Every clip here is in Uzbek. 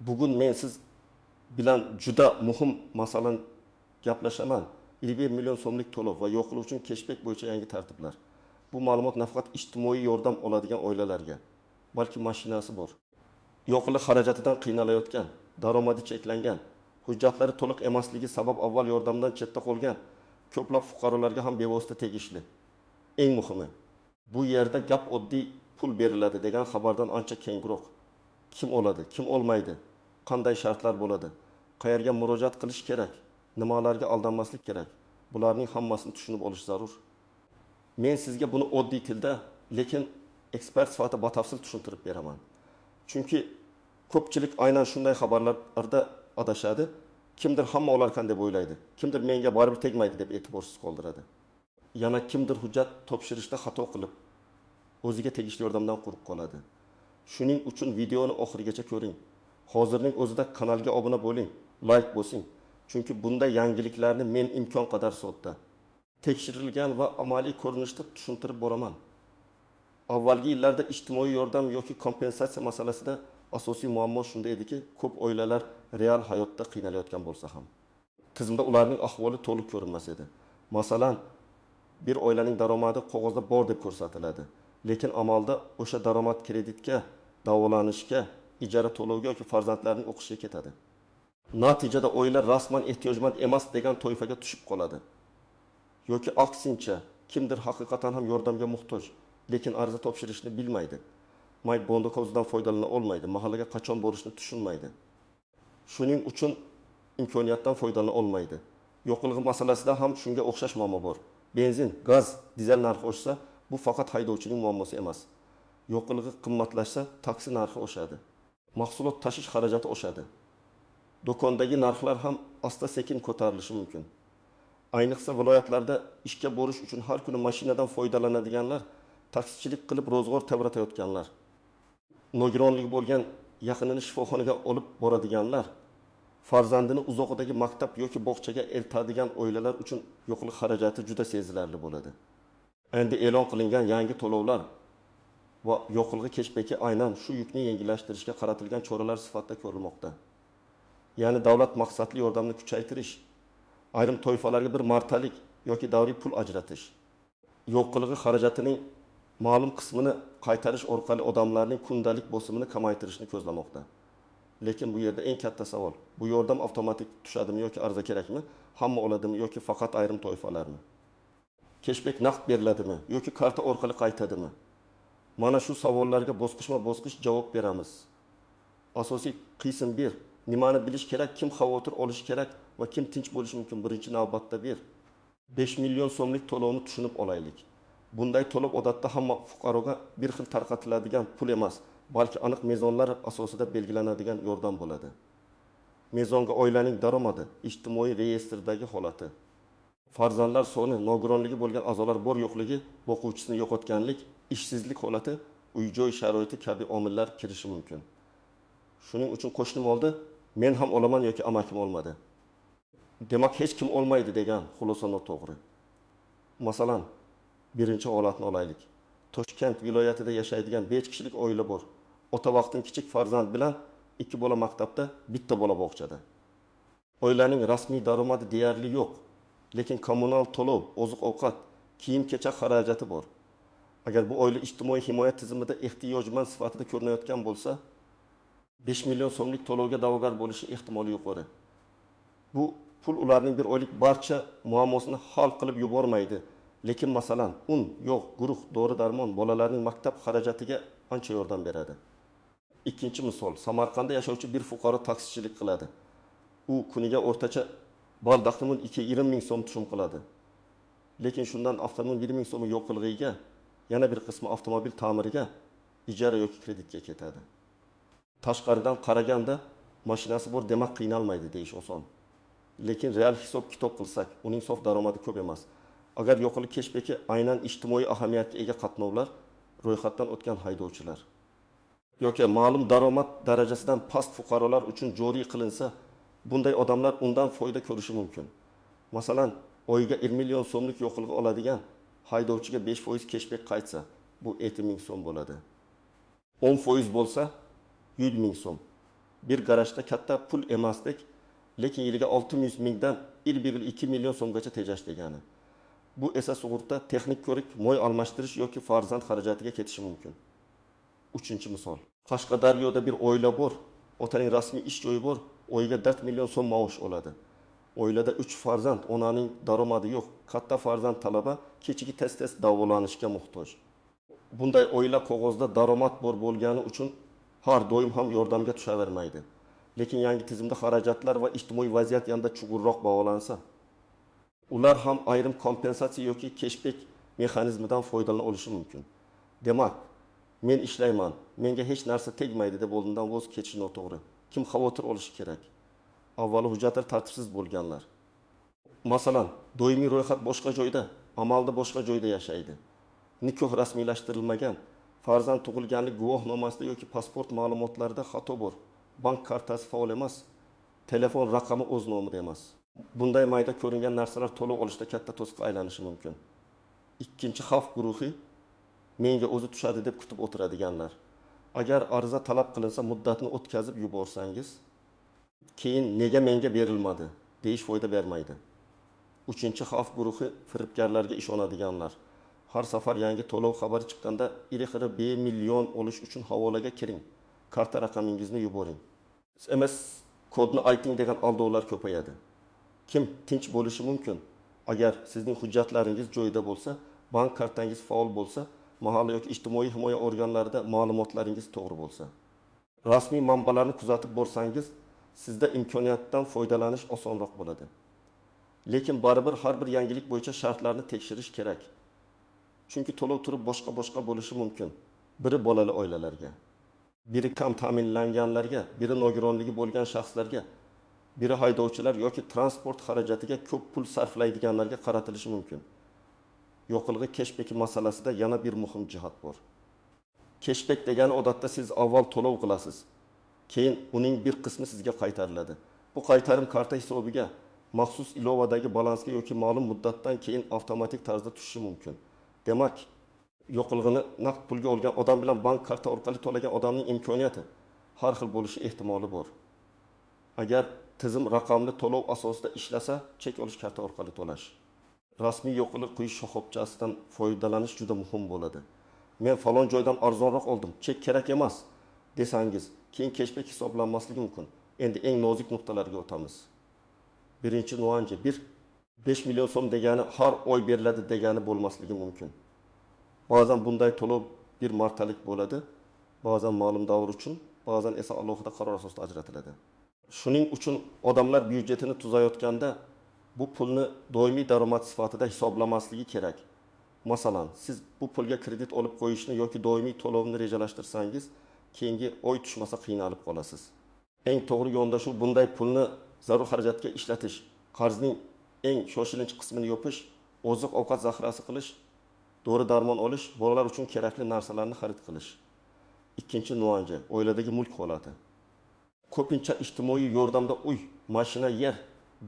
Bugun men siz bilan juda muhim masalani gaplashaman: 1 million so'mlik to'lov va yo'qlik uchun keshbek bo'yicha yangi tartiblar. Bu ma'lumot nafaqat ijtimoiy yordam oladigan oilalarga, balki mashinasi bor, yo'qlik xarajatidan qiynalayotgan, daromadi cheklangan, hujjatlari to'liq emasligi sabab avval yordamdan chetda qolgan ko'plab fuqarolarga ham bevosita tegishli. Eng muhimi, bu yerda gap oddiy pul beriladi degan xabardan ancha kengroq. Kim oladi, kim olmaydi, qanday shartlar bo'ladi, qayerga murojaat qilish kerak, nimalarga aldanmaslik kerak, bularning hammasini tushunib olish zarur. Men sizga buni oddiy tilda, lekin ekspert sifatida batafsil tushuntirib beraman. Chunki ko'pchilik aynan shunday xabarlarda adashadi. Kimdir hamma olarkan deb o'ylaydi, kimdir menga baribir tegmaydi deb e'tiborsiz qoldiradi. Yana kimdir hujjat topshirishda xato qilib, o'ziga tegishli yordamdan quruq qoladi. Shuning uchun videoni oxirigacha ko'ring. Hozirning o'zida kanalga obuna bo'ling, like bosing. Chunki bunday yangiliklarni men imkon qadar sodda, tekshirilgan va amaliy ko'rinishda tushuntirib boraman. Avvalgi yillarda ijtimoiy yordam yoki kompensatsiya masalasida asosiy muammo shunda ediki, ko'p oilalar real hayotda qiynalayotgan bo'lsa ham, tizimda ularning ahvoli to'liq ko'rinmas edi. Masalan, bir oilaning daromadi qog'ozda bor deb ko'rsatiladi, lekin amalda o'sha daromad kreditga, davolanishga, ijara to'loviga yoki farzandlarning o'qishiga ketadi. Natijada oila rasman ehtiyojmand emas degan toifaga tushib qoladi. Yoki aksincha, kimdir haqiqatan ham yordamga muhtoj, lekin ariza topshirishni bilmaydi. My Bondokovdan foydalana olmaydi, mahallaga qachon borishni tushunmaydi. Shuning uchun imkoniyatdan foydalana olmaydi. Yoqilg'i masalasida ham shunga o'xshash muammo bor. Benzin, gaz, dizel narxi oshsa, bu faqat haydovchining muammosi emas. Yoqilg'i qimmatlashsa, taksi narxi oshadi. Mahsulot tashish xarajati oshadi. Do'kondagi narxlar ham asta-sekin ko'tarilishi mumkin. Ayniqsa viloyatlarda ishga borish uchun har kuni mashinadan foydalanadiganlar, taksichilik qilib ro'zg'or tebratayotganlar, nogironligi bo'lgan yaqinini shifoxonaga olib boradiganlar, farzandini uzoqdagi maktab yoki bog'chaga eltadigan oilalar uchun yo'qlik xarajati juda sezilarli bo'ladi. Endi e'lon qilingan yangi to'lovlar va yoqilg'i keshbeki aynan shu yukni yengillashtirishga qaratilgan choralar sifatida ko'rilmoqda. Ya'ni davlat maqsadli yordamni kuchaytirish, ayrim toifalarga bir martalik yoki davriy pul ajratish, yoqilg'i xarajatining ma'lum qismini qaytarish orqali odamlarning kundalik bosimini kamaytirishni ko'zlamoqda. Lekin bu yerda eng katta savol, bu yordam avtomatik tushadimi yoki ariza kerakmi, hamma oladimi yoki faqat ayrim toifalarmi? Keshbek naqd beriladimi yoki karta orqali qaytadimi? Mana shu savollarga bosqichma-bosqich javob beramiz. Asosiy qism 1. Nimani bilish kerak, kim xavotir olishi kerak va kim tinch bo'lishi mumkin? Birinchi navbatda 1. 5 million so'mlik to'lovni tushunib olaylik. Bunday to'lov odatda hamma fuqaroga bir xil tarqatiladigan pul emas, balki aniq mezonlar asosida belgilanadigan yordam bo'ladi. Mezonga oilaning daromadi, ijtimoiy reyestrdagi holati, farzandlar soni, nogironligi bo'lgan a'zolar bor yo'qligi, boquvchisini yo'qotganlik, ishsizlik holati, uy-joy sharoiti kabi omillar kirishi mumkin. Shuning uchun qo'shnim oldi, men ham olaman yoki amakim olmadi, demak hech kim olmaydi degan xulosa noto'g'ri. Masalan, birinchi holatni olaylik. Toshkent viloyatida yashaydigan 5 kishilik oila bor. Ota vaqtin kichik farzand bilan 2 bola maktabda, bitta bola bog'chada. Oilaning rasmiy daromadi deyarli yo'q, lekin kommunal to'lov, oziq-ovqat, kiyim-kechak xarajati bor. Agar bu oila ijtimoiy himoya tizimida ehtiyojmand sifatida ko'rinayotgan bo'lsa, 5 million so'mlik to'lovga da'vogar bo'lishi ehtimoli yuqori. Bu pul ularning bir oylik barcha muammosini hal qilib yubormaydi. Lekin masalan, un, yog', guruh, dori-darmon, bolalarning maktab xarajatiga ancha yordam beradi. Ikkinchi misol, Samarqandda yashovchi bir fuqaro taksichilik qiladi. U kuniga o'rtacha baldaqlimun 2,5 ming so'm tushum qiladi. Lekin shundan avtomobil 1 ming so'mi yoqilg'iga, yana bir qismi avtomobil ta'miriga, ijara yoki kreditga ketadi. Tashqaridan qaraganda mashinasi bor demak qiynalmaydi deyish oson. Lekin real hisob-kitob qilsak, uning sof daromadi ko'p emas. Agar yo'qlik keshbeki aynan ijtimoiy ahamiyatga ega qatnovlar, ro'yxatdan o'tgan haydovchilar yoki ma'lum daromad darajasidan past fuqarolar uchun joriy qilinsa, bunday odamlar undan foyda ko'rishi mumkin. Masalan, oyiga 1 million so'mlik yoqilg'i oladigan haydovchiga 5% keshbek qaytsa, bu 7 ming so'm bo'ladi. 10% bo'lsa 100 ming so'm. Bir qarashda katta pul emasdek, lekin yiliga 600 mingdan 1,2 million so'mgacha tejash degani. Bu esa sug'urta, texnik ko'rik, moy almashtirish yoki farzand xarajatiga ketishi mumkin. Uchinchi misol. Qashqadaryoda bir oila bor, otaning rasmiy ish joyi bor, oyiga 4 million so'm maosh oladi. Oilada 3 farzand, onaning daromadi yo'q, katta farzand talaba, kichigi tez-tez davolanishga muhtoj. Bunday oila qog'ozda daromad bor bo'lgani uchun har doim ham yordamga tushavermaydi. Lekin yangi tizimda xarajatlar va ijtimoiy vaziyat yanada chuqurroq baholansa, ular ham ayrim kompensatsiya yoki keshbek mexanizmidan foydalana olishi mumkin. Demak, men ishlayman, menga hech narsa tegmaydi deb oldindan voz kechish noto'g'ri. Kim xavotir olishi kerak? Avvalo hujjatlar tartibsiz bo'lganlar. Masalan, doimiy ro'yxat boshqa joyda, amalda boshqa joyda yashaydi. Nikoh rasmiylashtirilmagan, farzand tug'ilganlik guvohnomasida yoki pasport ma'lumotlarida xato bor, bank kartasi faol emas, telefon raqami o'z nomida emas. Bunday mayda ko'ringan narsalar to'lov olishda katta to'siqqa aylanishi mumkin. Ikkinchi xavf guruhi menga o'zi tushadi deb kutib o'tiradiganlar. Agar ariza talab qilinsa, muddatni o'tkazib yuborsangiz, keyin nega menga berilmadi deyish foyda bermaydi. Uchinchi xavf guruhi firibgarlarga ishonadiganlar. Har safar yangi to'lov xabari chiqqanda iri-xiri 5 million olish uchun havolaga kiring, karta raqamingizni yuboring, SMS kodni ayting degan aldovlar ko'payadi. Kim tinch bo'lishi mumkin? Agar sizning hujjatlaringiz joyida bo'lsa, bank kartangiz faol bo'lsa, mahalla yoki ijtimoiy himoya organlarida ma'lumotlaringiz to'g'ri bo'lsa. Rasmiy manbalarni kuzatib borsangiz, sizda imkoniyatdan foydalanish osonroq bo'ladi. Lekin baribir har bir yangilik bo'yicha shartlarni tekshirish kerak. Chunki to'lov turi boshqa-boshqa bo'lishi mumkin. Biri bolali oilalarga, biri kam ta'minlanganlarga, biri nogironligi bo'lgan shaxslarga, biri haydovchilar yoki transport xarajatiga ko'p pul sarflaydiganlarga qaratilishi mumkin. Yoqilg'i keshbeki masalasida yana bir muhim jihat bor. Keshbek degani odatda siz avval to'lov qilasiz, keyin uning bir qismi sizga qaytariladi. Bu qaytarim karta hisobiga, maxsus ilovadagi balansga yoki ma'lum muddatdan keyin avtomatik tarzda tushishi mumkin. Demak, yoqilg'ini naqd pulga olgan odam bilan bank karta orqali to'lagan odamning imkoniyati har xil bo'lishi ehtimoli bor. Agar tizim raqamli to'lov asosida ishlasa, chek olish karta orqali to'lash. Rasmiy yoqilg'i quyish shoxobchasidan foydalanish juda muhim bo'ladi. Men falon joydan arzonroq oldim, chek kerak emas desangiz, keyin keshbek hisoblanmasligi mumkin. Endi eng nozik nuqtalarga o'tamiz. Birinchi nuanji, 5 million so'm degani har oy beriladi degani bo'lmasligi mumkin. Ba'zan bunday to'lov bir martalik bo'ladi, ba'zan ma'lum davr uchun, ba'zan esa alohida qaror asosida ajratiladi. Shuning uchun odamlar byudjetini tuzayotganda bu pulni doimiy daromad sifatida hisoblamasligi kerak. Masalan, siz bu pulga kredit olib qo'yishni yoki doimiy to'lovni rejalashtirsangiz, keyingi oy tushmasa qiynalib qolasiz. Eng to'g'ri yondashuv bunday pulni zarur xarajatga ishlatish, qarzning eng shoshilinch qismini yopish, oziq-ovqat zaxirasi qilish, dori darmon olish, bolalar uchun kerakli narsalarni xarid qilish. Ikkinchi nuanji, oiladagi mulk holati. Ko'pincha ijtimoiy yordamda uy, mashina, yer,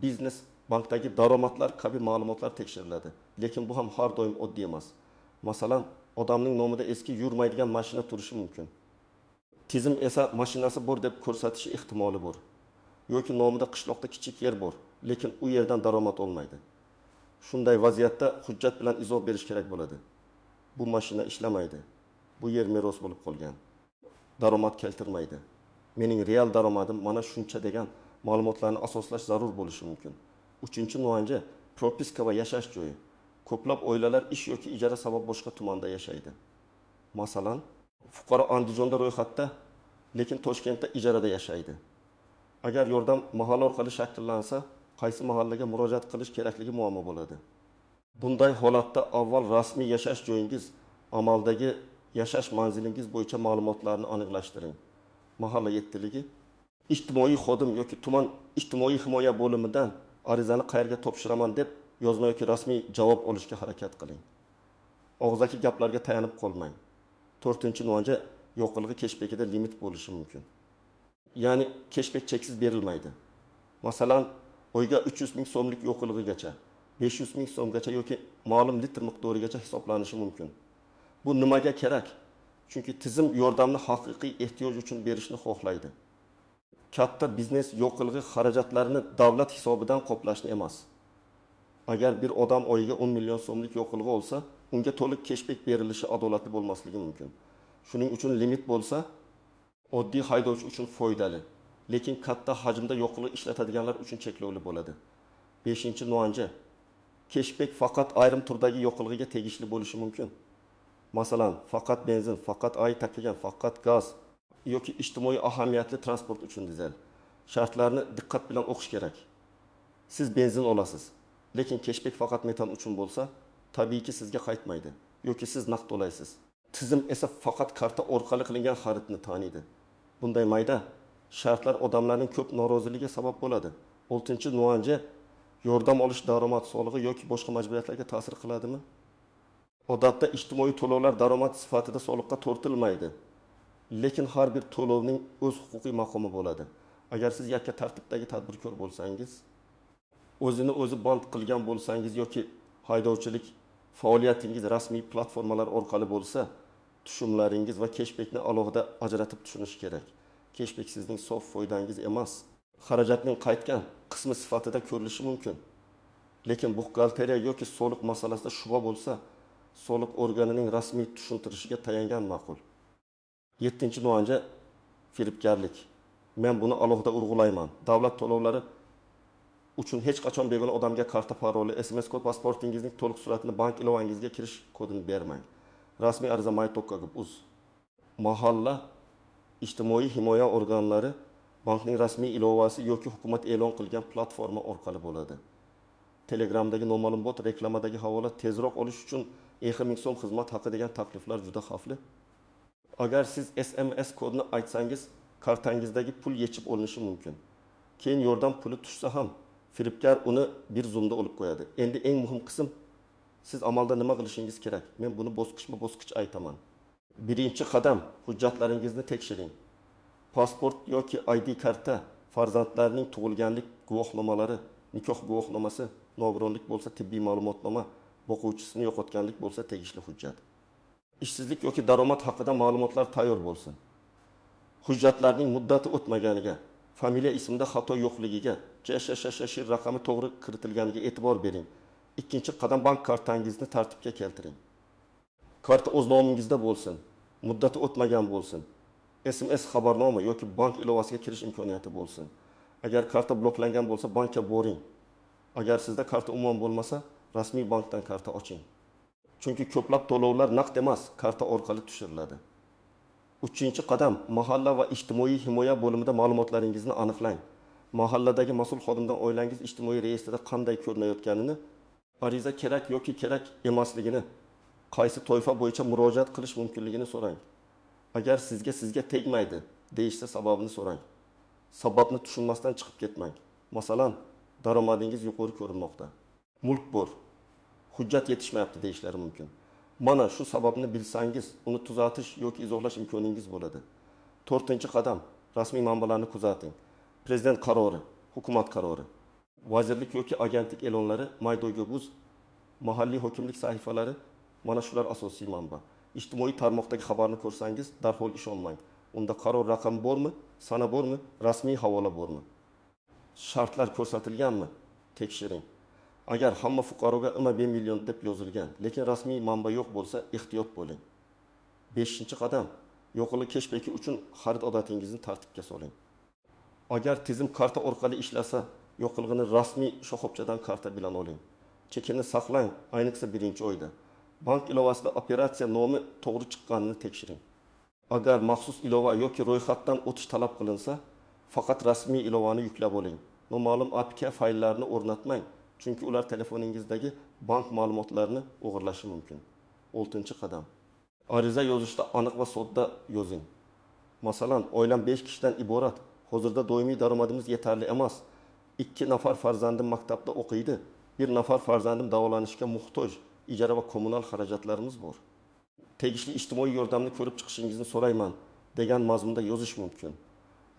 biznes, bankdagi daromadlar kabi ma'lumotlar tekshiriladi. Lekin bu ham har doim oddiy emas. Masalan, odamning nomida eski yurmaydigan mashina turishi mumkin. Tizim esa mashinasi bor deb ko'rsatishi ehtimoli bor. Yoki nomida qishloqda kichik yer bor, lekin u yerdan daromad olmaydi. Shunday vaziyatda hujjat bilan izoh berish kerak bo'ladi. Bu mashina ishlamaydi. Bu yer meros bo'lib qolgan. Daromad keltirmaydi. Mening real daromadim mana shuncha degan ma'lumotlarni asoslash zarur bo'lishi mumkin. Uchinchi nuanji, propiska va yashash joyi. Ko'plab oilalar ish yoki ijara sabab boshqa tumanda yashaydi. Masalan, fuqaro Andijonda ro'yxatda, lekin Toshkentda ijarada yashaydi. Agar yordam mahalla orqali shakllansa, qaysi mahallaga murojaat qilish kerakligi muammo bo'ladi. Bunday holatda avval rasmiy yashash joyingiz, amaldagi yashash manzilingiz bo'yicha ma'lumotlarni aniqlashtiring. Mahalla yettiligi, ijtimoiy xodim yoki tuman ijtimoiy himoya bo'limidan arizani qayerga topshiraman deb yozma yoki rasmiy javob olishga harakat qiling. Og'zaki gaplarga tayanib qolmang. To'rtinchi nuanji, yoqilg'i keshbekida limit bo'lishi mumkin. Ya'ni keshbek cheksiz berilmaydi. Masalan, oyga 300 ming so'mlik yoqilg'igacha, 500 ming so'mgacha yoki ma'lum litr miqdorigacha hisoblanishi mumkin. Bu nimaga kerak? Chunki tizim yordamni haqiqiy ehtiyoj uchun berishni xohlaydi. katta biznes yoqilg'i xarajatlarini davlat hisobidan qoplashni emas. Agar bir odam oyiga 10 million so'mlik yoqilg'i olsa, unga to'liq keshbek berilishi adolatli bo'lmasligi mumkin. Shuning uchun limit bo'lsa, oddiy haydovchi uchun foydali, lekin katta hajmda yoqilg'i ishlatadiganlar uchun cheklovli bo'ladi. 5-nuanja. Keshbek faqat ayrim turdagi yoqilg'iga tegishli bo'lishi mumkin. Masalan, faqat benzin, faqat ay taklagan, faqat gaz yoki ijtimoiy ahamiyatli transport uchun dizel. Shartlarni diqqat bilan o'qish kerak. Siz benzin olasiz, lekin keshbek faqat metan uchun bo'lsa, tabiiyki sizga qaytmaydi yoki siz naqd to'laysiz. Tizim esa faqat karta orqali qilingan xaridni taniydi. Bunday mayda shartlar odamlarning ko'p noroziligiga sabab bo'ladi. 6-nuanja. Yordam olish daromad solig'i yoki boshqa majburiyatlarga ta'sir qiladimi? Odatda ijtimoiy to'lovlar daromad sifatida soliqqa tortilmaydi. Lekin har bir to'lovning o'z huquqiy maqomi bo'ladi. Agar siz yakka tartibdagi tadbirkor bo'lsangiz, o'zini o'zi band qilgan bo'lsangiz yoki haydovchilik faoliyatingiz rasmiy platformalar orqali bo'lsa, tushumlaringiz va keshbekni alohida ajratib tushunish kerak. Keshbek sizning sof foydangiz emas, xarajatning qaytgan qismi sifatida ko'rilishi mumkin. Lekin buxgalteriya yoki soliq masalasida shubha bo'lsa, soliq organining rasmiy tushuntirishiga tayangan ma'qul. 7-nuanja. Firibgarlik. Men buni alohida urg'ulayman. Davlat to'lovlari uchun hech qachon begona odamga karta paroli, SMS kod, pasportingizning to'liq suratini, bank ilovangizga kirish kodini bermang. Rasmiy ariza my.uz. Mahalla ijtimoiy himoya organlari bankning rasmiy ilovasi yoki hukumat e'lon qilgan platforma orqali bo'ladi. Telegramdagi noma'lum bot, reklamadagi havola, tezroq olish uchun 2000 so'm xizmat haqi degan takliflar juda xavfli. Agar siz SMS kodini aytsangiz, kartangizdagi pul yechib olinishi mumkin. Keyin yordam puli tushsa ham firibgar uni bir zumda olib qo'yadi. Endi eng muhim qism, siz amalda nima qilishingiz kerak? Men buni bosqichma-bosqich aytaman. 1-qadam, hujjatlaringizni tekshiring. Pasport yoki ID karta, farzandlarning tug'ilganlik guvohnomalari, nikoh guvohnomasi, nogironlik bo'lsa tibbiy ma'lumotnoma, boquvchisini yo'qotganlik bo'lsa tegishli hujjat. Ishsizlik yoki daromad haqida ma'lumotlar tayyor bo'lsin. Hujjatlarning muddati o'tmaganiga, familiya ismida xato yo'qligiga, CHSHSH raqami to'g'ri kiritilganiga e'tibor bering. 2-qadam, bank kartangizni tartibga keltiring. Karta o'z nomingizda bo'lsin, muddati o'tmagan bo'lsin. SMS xabarnoma yoki bank ilovasiga kirish imkoniyati bo'lsin. Agar karta bloklangan bo'lsa, bankka boring. Agar sizda karta umuman bo'lmasa, rasmiy bankdan karta oching. Chunki ko'plab to'lovlar naqd emas, karta orqali tushiriladi. 3-qadam, mahalla va ijtimoiy himoya bo'limida ma'lumotlaringizni aniqlang. Mahalladagi mas'ul xodimdan oilangiz ijtimoiy reyestrda qanday ko'rinayotganini, ariza kerak yoki kerak emasligini, qaysi toifa bo'yicha murojaat qilish mumkinligini so'rang. Agar sizga tegmaydi deyishsa, sababini so'rang. Sababni tushunmasdan chiqib ketmang. Masalan, daromadingiz yuqori ko'rinmoqda, mulk bor, hujjat yetishmayapti deyishlari mumkin. Mana shu sababni bilsangiz, uni tuzatish yoki izohlash imkoningiz bo'ladi. 4-qadam, rasmiy manbalarni kuzating. Prezident qarori, hukumat qarori, vazirlik yoki agentlik e'lonlari, my.gov.uz, mahalliy hokimlik sahifalari, mana shular asosiy manba. Ijtimoiy tarmoqdagi xabarni ko'rsangiz, darhol ishonmang. Unda qaror raqami bormi, sana bormi, rasmiy havola bormi? Shartlar ko'rsatilganmi? Tekshiring. Agar hamma fuqaroga 1 million deb yozilgan, lekin rasmiy manba yo'q bo'lsa, ehtiyot bo'ling. 5-qadam, yo'qolgan keshbeki uchun xarid odatingizni tartibga soling. Agar tizim karta orqali ishlasa, yo'qolg'ini rasmiy shoxobchadan karta bilan oling. Chekini saqlang, ayniqsa 1-oyda. Bank ilovasida operatsiya nomi to'g'ri chiqqanini tekshiring. Agar maxsus ilova yoki ro'yxatdan o'tish talab qilinsa, faqat rasmiy ilovani yuklab oling. Noma'lum APK fayllarini o'rnatmang, chunki ular telefoningizdagi bank ma'lumotlarini o'g'irlashi mumkin. 6-qadam. Ariza yozishda aniq va sodda yozing. Masalan, oilam 5 kishidan iborat. Hozirda doimiy daromadimiz yetarli emas. 2 nafar farzandim maktabda o'qiydi. 1 nafar farzandim davolanishga muhtoj. Ijara va kommunal xarajatlarimiz bor. Tegishli ijtimoiy yordamni ko'rib chiqishingizni so'rayman degan mazmunda yozish mumkin.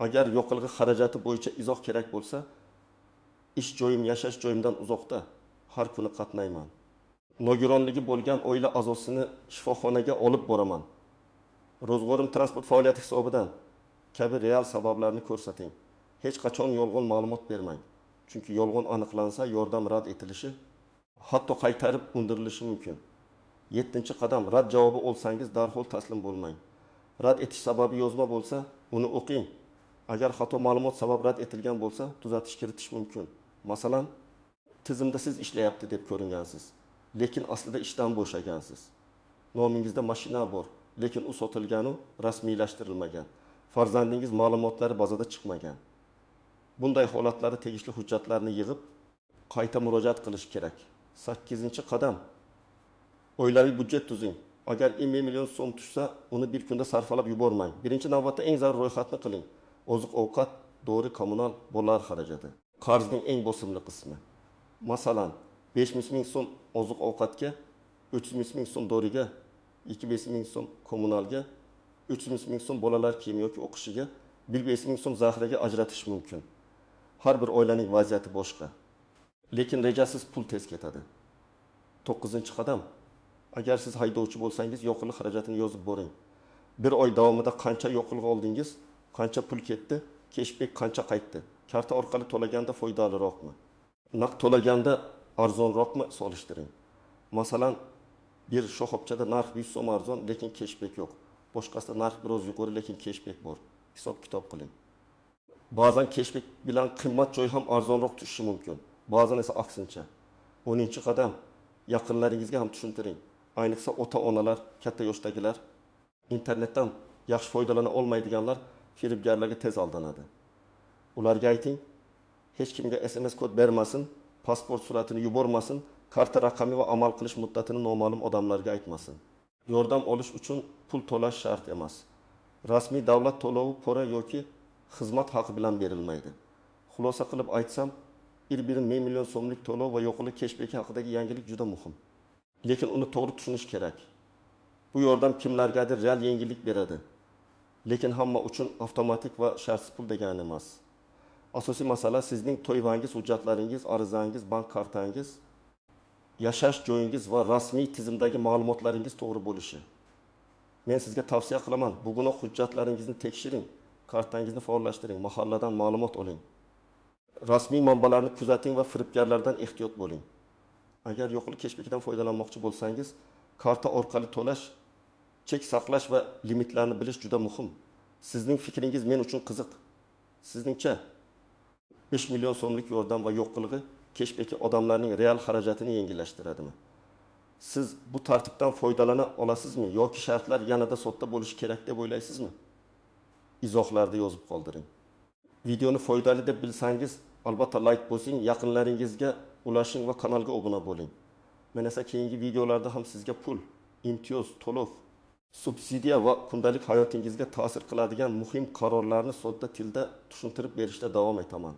Agar yoqilg'i xarajati bo'yicha izoh kerak bo'lsa, ish joyim yashash joyimdan uzoqda, har kuni qatnayman. Nogironligi bo'lgan oila a'zosini shifoxonaga olib boraman. Ro'zg'orim transport faoliyati hisobidan kabi real sabablarni ko'rsating. Hech qachon yolg'on ma'lumot bermang. Chunki yolg'on aniqlansa, yordam rad etilishi, hatto qaytarib undirilishi mumkin. Yettinchi qadam: rad javobi olsangiz, darhol taslim bo'lmang. Rad etish sababi yozma bo'lsa, uni o'qing. Agar xato ma'lumot sabab rad etilgan bo'lsa, tuzatish kiritish mumkin. Masalan, tizimda siz ishlayapti deb ko'ringansiz, lekin aslida ishdan bo'shagansiz. Nomingizda mashina bor, lekin u sotilganu rasmiylashtirilmagan. Farzandingiz ma'lumotlari bazada chiqmagan. Bunday holatlarda tegishli hujjatlarni yig'ib, qayta murojaat qilish kerak. Sakkizinchi qadam: oilaviy budjet tuzing. Agar 1 million so'm tushsa, uni bir kunda sarflab yubormang. Birinchi navbatda eng zarur ro'yxatni qiling. Oziq-ovqat, dori, kommunal, bolalar xarajati. Qarzning eng bosimli qismi. Masalan, 500 ming so'm oziq-ovqatga, 300 ming so'm doriga, 200 ming so'm kommunalga, 300 ming so'm bolalar kiyimi yoki o'qishiga, 1 ming so'm zaxiraga ajratish mumkin. Har bir oilaning vaziyati boshqa. Lekin rejasiz pul tez ketadi. 9-qadam. Agar siz haydovchi bo'lsangiz, yoqilg'i xarajatini yozib boring. Bir oy davomida qancha yoqilg'i oldingiz, qancha pul ketdi, keshbek qancha qaytdi? Karta orqali to'laganda foydaliroqmi? Naqd to'laganda arzonroqmi? Solishtiring. Masalan, bir shoxobchada narx 100 so'm arzon, lekin keshbek yo'q. Boshqasida narx biroz yuqori, lekin keshbek bor. Hisob-kitob qiling. Ba'zan keshbek bilan qimmat joy ham arzonroq tushishi mumkin. Ba'zan esa aksincha. 10-qadam. Yaqinlaringizga ham tushuntiring. Ayniqsa ota-onalar, katta yoshdagilar, internetdan yaxshi foydalana olmaydiganlar firibgarlarga tez aldanadi. Ularga ayting, hech kimga SMS kod bermasin, pasport suratini yubormasin, karta raqami va amal qilish muddatini noma'lum odamlarga aytmasin. Yordam olish uchun pul to'lash shart emas. Rasmiy davlat to'lovi pora yoki xizmat haqi bilan berilmaydi. Xulosa qilib aytsam, 1,5 million so'mlik to'lov va yo'qlik keshbeki haqidagi yangilik juda muhim. Lekin uni to'g'ri tushunish kerak. Bu yordam kimlargadir real yengillik beradi. Lekin hamma uchun avtomatik va shartsiz pul degani emas. Asosiy masala sizning to'yvangiz, hujjatlaringiz, arizangiz, bank kartangiz, yashash joyingiz va rasmiy tizimdagi ma'lumotlaringiz to'g'ri bo'lishi. Men sizga tavsiya qilaman, bugunoq hujjatlaringizni tekshiring, kartangizni faollashtiring, mahalladan ma'lumot oling. Rasmiy manbalarni kuzating va firibgarlardan ehtiyot bo'ling. Agar yo'qlik keshbekidan foydalanmoqchi bo'lsangiz, karta orqali to'lash, chek saqlash va limitlarni bilish juda muhim. Sizning fikringiz men uchun qiziq. Sizningcha 5 million so'mlik yordam va yo'qligi keshbeki odamlarning real xarajatini yengillashtiradimi? Siz bu tartibdan foydalana olasizmi yoki shartlar yanada sodda bo'lishi kerak deb o'ylaysizmi? Izohlarda yozib qoldiring. Videoni foydali deb bilsangiz, albatta like bosing, yaqinlaringizga ulashing va kanalga obuna bo'ling. Men esa keyingi videolarda ham sizga pul, imtiyoz, to'lov, subsidiya va kundalik hayotingizga ta'sir qiladigan muhim qarorlarni sodda tilda tushuntirib berishda davom etaman.